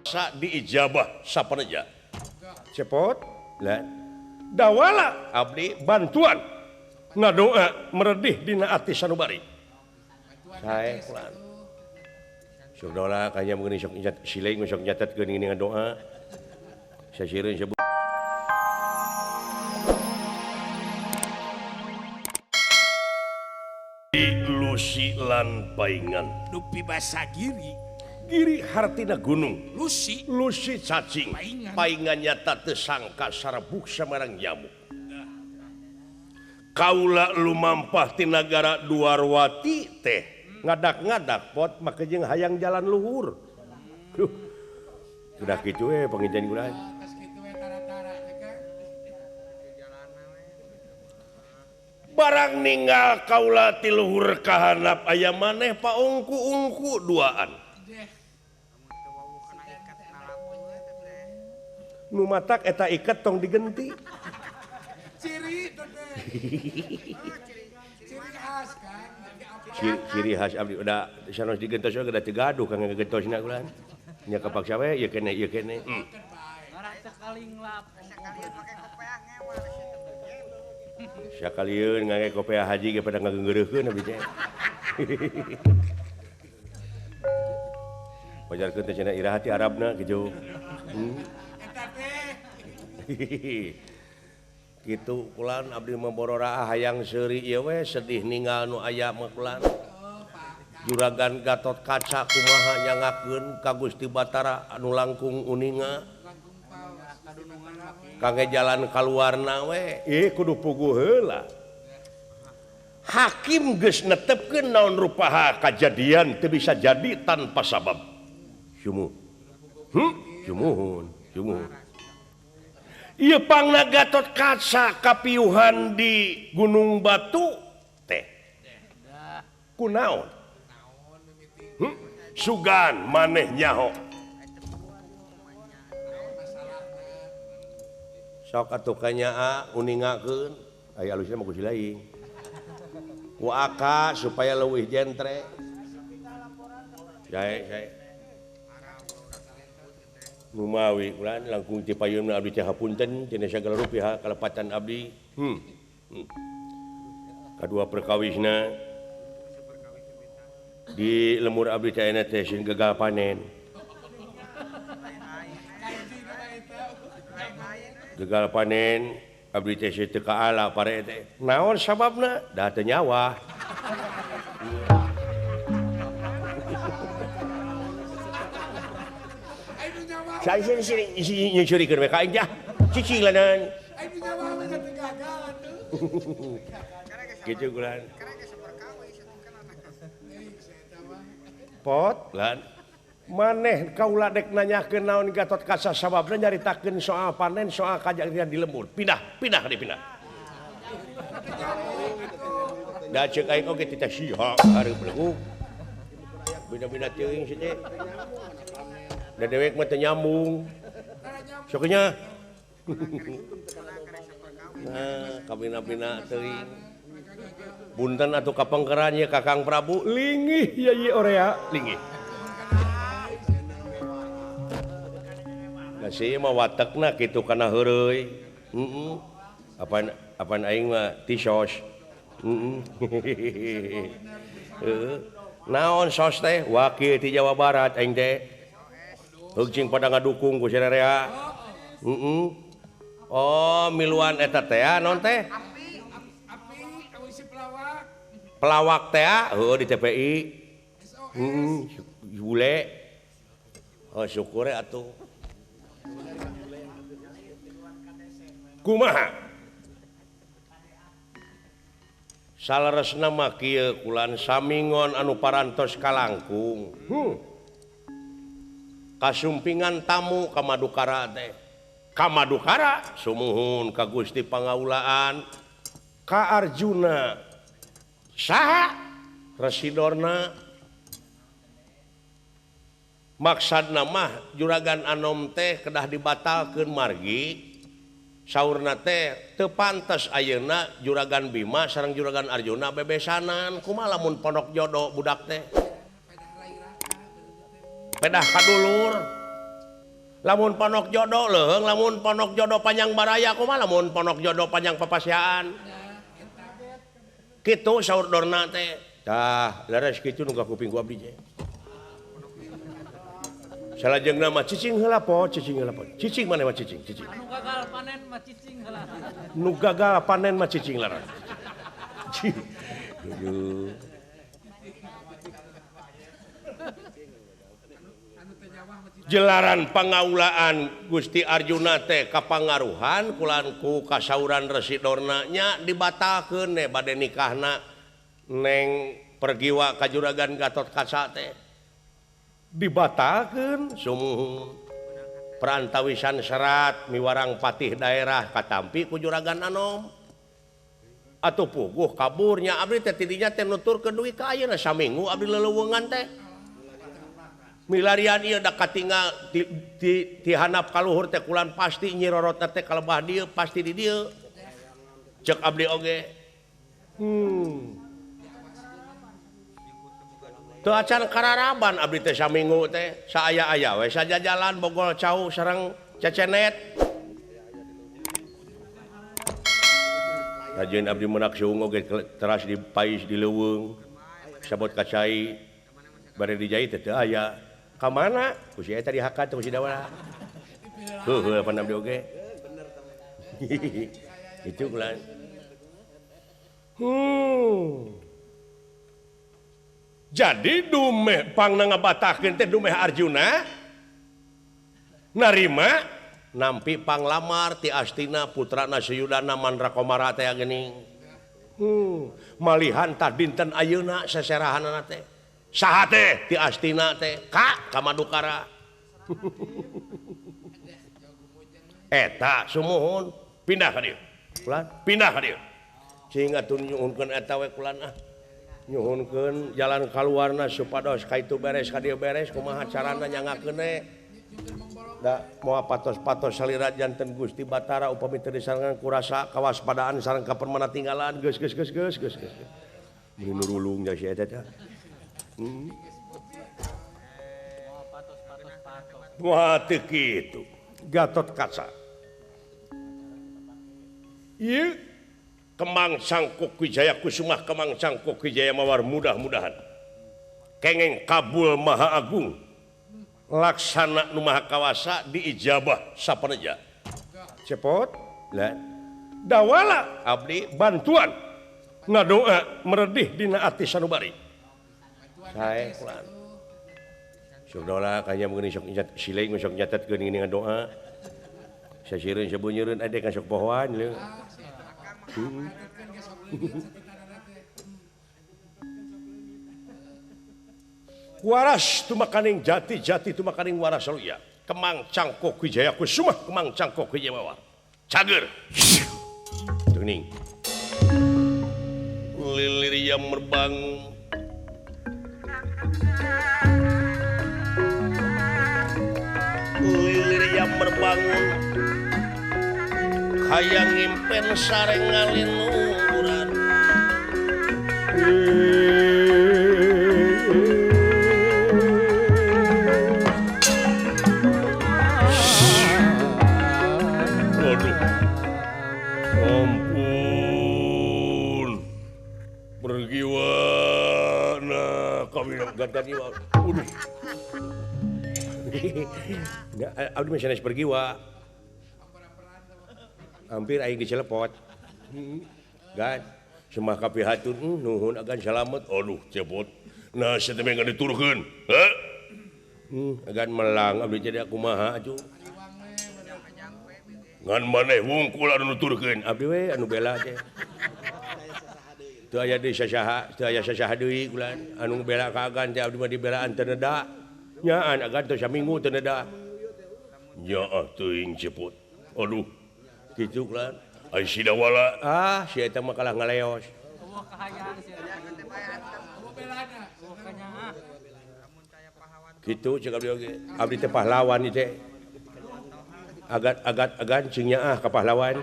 Sa diijabah sapaneja. Cepot lah dawala abdi bantuan ngadoa meredih dina ati sanubari. Sae kulan. Sok dola kanya meureun sok siling sok nyatetkeun geuning ngadoa. Sasireun sebut Lusi lan paingan. Dupi basa giri. Giri hartina gunung. Lusi. Lusi cacing. Paingan. Paingan nyata teu sangka sarebuk samarang nyamuk. Kaula lumampah ti nagara Duarwati teh ngadak-ngadak pot make jeung hayang jalan luhur. Duh. Udah kitu we panginten kula. Barang ninggal kaula ti luhur ka handap aya maneh paungku-ungku duaan. Nu matak eta iket tong digenti. Ciri teh. Ciri khas kan. Ciri khas abdi udah sanos digentos we da teu gaduh kang ngagentosna kula. Nya kapaksa we ieu keneh ieu keneh. Sakalieun ngangge kopeah haji ge pada ngageunggeureuhkeun abdi teh. Pajarkeun teh cenah iraha ti Arabna kitu. Eta teh. Kitu kulan abdi mah bororaa hayang seuri ieu we sedih ninggal nu aya mah kulan. Juragan Gatot Kaca kumaha nyangakeun ka Gusti Batara anu langkung uninga. Kangge jalan kaluarna we ih kudu puguh heula. Hakim geus netepkeun naon rupaha kajadian teu bisa jadi tanpa sabab. Sumuh. Sumuhun, sumuhun. Ieu pangna Gatot Kaca kapiuhan di Gunung Batu teh. Kunaon? Sugan maneh nyaho. Sok atuh kanyaa uningakeun aya alusna mah ku si lain. Ku aka supaya leuwih jentre. Sae sae. Numawi ulan langkung ti payunna abdi teh hapunten cenah sagala rupi ha kalepatan abdi. Kadua perkawisna di lemur abdi teh ayeuna teh sieun gagal panen. Gagal panen abdi teh teu kaala pare teh. Naon sababna? Da teu nyawah. Saya sini nyurikeun we ka aing teh. Cicing lanan. Aing nyawah mah teu gagal atuh. Kitu kulan. Pot lan maneh kaula dek nanyakeun naon Gatot Kaca sababna nyaritakeun soal panen soal kajadian di lembur. Pindah, pindah deui pindah. Da ceuk aing oge teh siha hareup belegu. Bina-bina teuing si teh. Da dewek mah teu nyambung. Sok nya. Nah, kabina-bina teuing. Punten atuh kapengkeran ye Kakang Prabu linggih ye ye orea linggih. Nah sih mah watekna kitu kana heureuy. Heeh. Apan apan aing mah tisos. Heeh. Heeh. Naon sos teh? Wakil ti Jawa Barat aing teh. Heug cing pada ngadukung ku sararea. Heeh. Oh, miluan eta teh naon teh? Pelawak teh heuh di TPI. Heeh, bule. Oh, syukur atuh. Kumaha? Saleresna mah kieu kulan samingon anu parantos kalangkung. Kasumpingan tamu ka Madukara teh. Ka Madukara sumuhun ka Gusti Pangaulaan ka Arjuna. Saha residorna? Maksudna mah Juragan Anom teh kedah dibatalkeun margi saurna teh teu pantes ayeuna Juragan Bima sareng Juragan Arjuna bebesanan kumaha lamun pondok jodoh budak teh pedah kadulur Lamun ponok jodoh leuheung, lamun ponok jodoh panjang baraya kumaha, lamun ponok jodoh panjang papasiaan. Kitu saur Dorna teh. Tah, leres kitu nu ka kuping ku abdi teh. Salajengna mah cicing heula po, cicing heula po. Cicing maneh mah cicing, cicing. Nu gagal panen mah cicing heula. Nu gagal panen mah cicing laran. Duh. Jelaran pangaulaan Gusti Arjuna teh kapangaruhan kulan ku kasauran Resi Dorna nya dibatalkeun ne bade nikahna Neng Pergiwa ka Juragan Gatotkaca teh. Dibatalkeun sumuhun perantawisan serat miwarang patih daerah katampi ku Juragan Anom atuh puguh kaburnya abdi teh tidinya teh nuturkeun dugi ka ayeuna saminggu abdi leleuweungan teh milarian ieu da katinggal ti handap ka luhur teh kulan pasti Nyi Rorot teh kalebah dieu pasti di dieu ceuk abdi oge. Teu acan kararaban abdi teh saminggu teh saaya-aya we sajajalan bogol cau sareng cecenet. Rajin abdi menak siung oge teras di pais di leuweung sabot ka cai bari dijait teh teu aya. Ka mana? Ku si eta dihakat ku si Dawala. Heuh pan abdi oge. Itu kulan. Jadi dumeh pangna ngabatakeun teh dumeh Arjuna narima nampi panglamar ti Astina putrana Suyudana Mandrakomara teh geuning. Malihan tah dinten ayeuna seserahanana teh. Saha teh ti Astina teh ka ka Madukara. Eta sumuhun pindah ka dieu. Kulan pindah ka dieu. Cing atuh nyuhunkeun eta we kulan ah. Nyuhunkeun jalan kaluarna supados ka itu beres ka dieu beres kumaha carana nyangakeun we da moal patos-patos salira janten Gusti Batara upami teu disarengan ku rasa kawaspadaan sareng kapermana tinggalan geus geus geus geus geus geus meuni nurulung ja si eta teh. Wah teu kitu Gatotkaca ieu Kemang Cangkuk Wijaya Kusumah Kemang Cangkuk Wijaya Mawar mudah-mudahan kengeng kabul Maha Agung laksana nu Maha Kawasa diijabah sapaneja. Cepot lah dawala abdi bantuan ngadoa meredih dina ati sanubari. Sae kulan. Sok dola kanya meureun sok nyat siling sok nyatetkeun geuning ngadoa. Sasireun sabunyereun ade ka sok pohoan leuh. Waras tumakaning jati jati tumakaning waras saluya Kemang Cangkok Wijaya Kusumah Kemang Cangkok Wijaya Mawar cager teuning lilir yang merbangun lilir yang merbangun hayang ngimpen sareng ngalinuran. Waduh, ampun, pergiwana kami ganti-ganti. Waduh, abdi mah sanes pergiwa. Hampir aing dicelepot. Gan, semah kapihatun nuhun agan salamet. Aduh, cepot. Nah, sia teh ngan diturkeun. Heh. Agan melang abdi teh kumaha atuh. Ngan maneh wungkul anu nuturkeun. Abdi we anu bela teh. Teu aya deui sasaha, teu aya sasaha deui kulan. Anu bela ka agan teh abdi mah dibelaan teu neda. Nyaan agan teh saminggu teu neda. Nyaah teuing cepot. Aduh. Kitu kulan. Ai si Dawala, ah si eta mah kalah ngaleos. Kitu cek abdi oge. Abdi teh pahlawan ieu teh. Agat-agat agan cing nyaah ka pahlawan.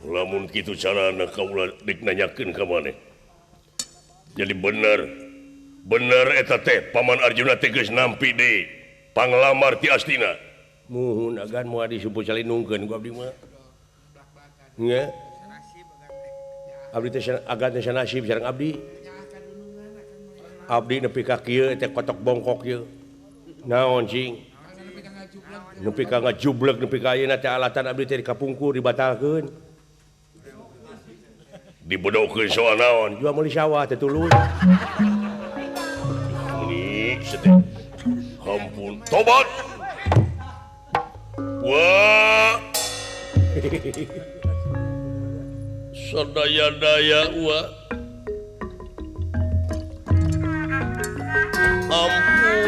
Lamun kitu carana kaula dik nanyakeun ka maneh. Jadi bener Bener eta teh Paman Arjuna teh geus nampi deui panglamar ti Astina. Muhun agan moal disebut salinungkeun ku abdi mah. Nya. Abdi teh agan teh sanasib sareng abdi. Abdi nepi ka kieu teh kotok bongkok ieu. Naon cing? Nepi ka ngajubleg nepi ka ayeuna teh alatan abdi teh kapungkur dibatalkeun. Dibodohkeun soal naon? Jual meuli sawah teh tuluy. Muni teh. Ampun, tobat. Wah. Sadaya-daya wa. Ampun.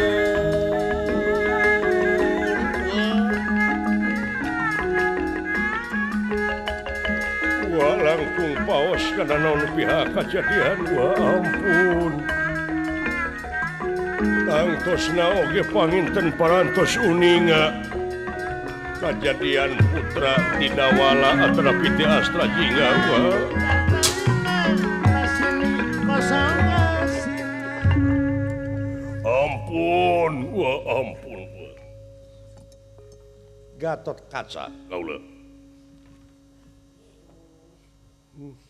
Wah langkung paos kana naon pihak kajadian wah ampun. Tangtosna oge panginten parantos uninga kajadian putra Tidawala atanapi ti Astra Jingga wah. Ampun wah ampun wah. Gatot Kaca kaula.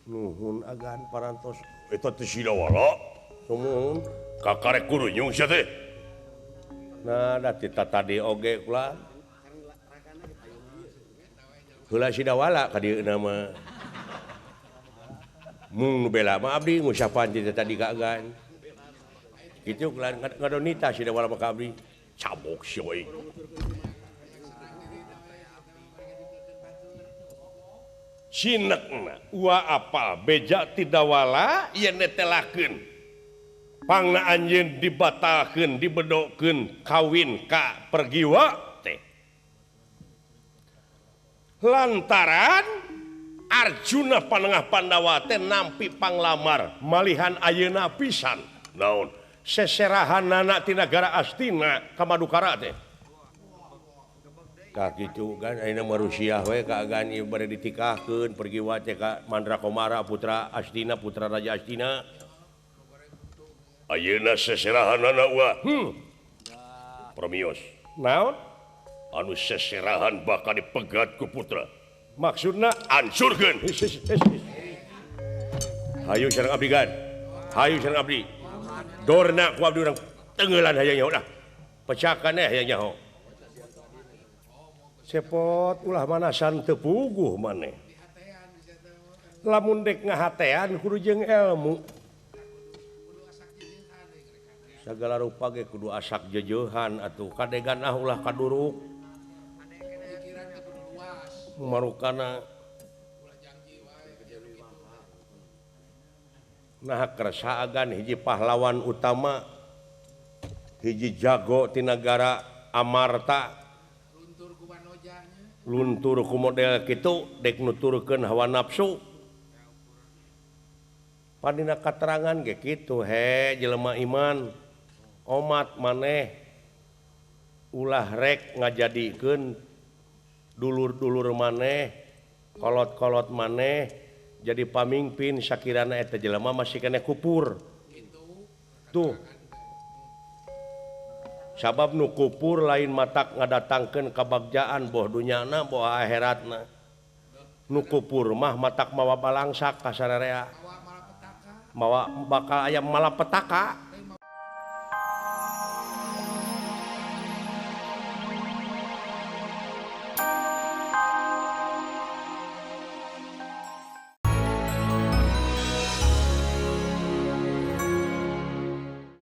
Nuhun agan parantos eta teh Sidawala. Sumuhun kakarek kurunyung sia teh. Nah da ti tadi oge kula. Heula Sidawala ka dieu mah. Mung nu bela mah abdi ngusapan ti tadi ka agan. Kitu kula ngadonita Sidawala mah ka abdi. Cabok sia we. Sinekna ua apal beja Tidawala yen netelakeun pangna anjeun dibatalkeun dibedokeun kawin ka Pergiwa teh lantaran Arjuna panengah Pandawa teh nampi panglamar malihan ayeuna pisan naon seserahanana ti nagara Astina ka Madukara teh. Ka kitu kan ayeuna mah Rusiah we ka agan ieu bade ditikahkeun Pergiwa teh ka Mandra Komara putra Astina putra Raja Astina. Ayeuna seserahanana uah. Promios. Naon? Anu seserahan bakal dipegat ku putra. Maksudna ancurkeun. Hayu sareng abdi gan. Hayu sareng abdi. Dorna ku abdi urang tengeulan hayang nyaho dah. Pecakan hayang nyaho. Cepot ulah manasan teu puguh maneh. Lamun dek ngahatean kudu jeung ilmu. Sagala rupa ge kudu asak jejeuhan atuh kadegan ah ulah kaduruk. Marukana nah kersa agan hiji pahlawan utama hiji jago ti nagara Amarta. Luntur ku model kitu dek nuturkeun hawa nafsu. Padina katerangan ge kitu he jelema iman omat maneh ulah rek ngajadikeun dulur-dulur maneh kolot-kolot maneh jadi pamimpin sakirana eta jelema masih keneh kupur. Tuh. Sabab nu kupur lain matak ngadatangkeun kabagjaan boh dunyana boh akhiratna. Nu kupur mah matak mawa balangsak ka sararea. Mawa bakal aya malapetaka.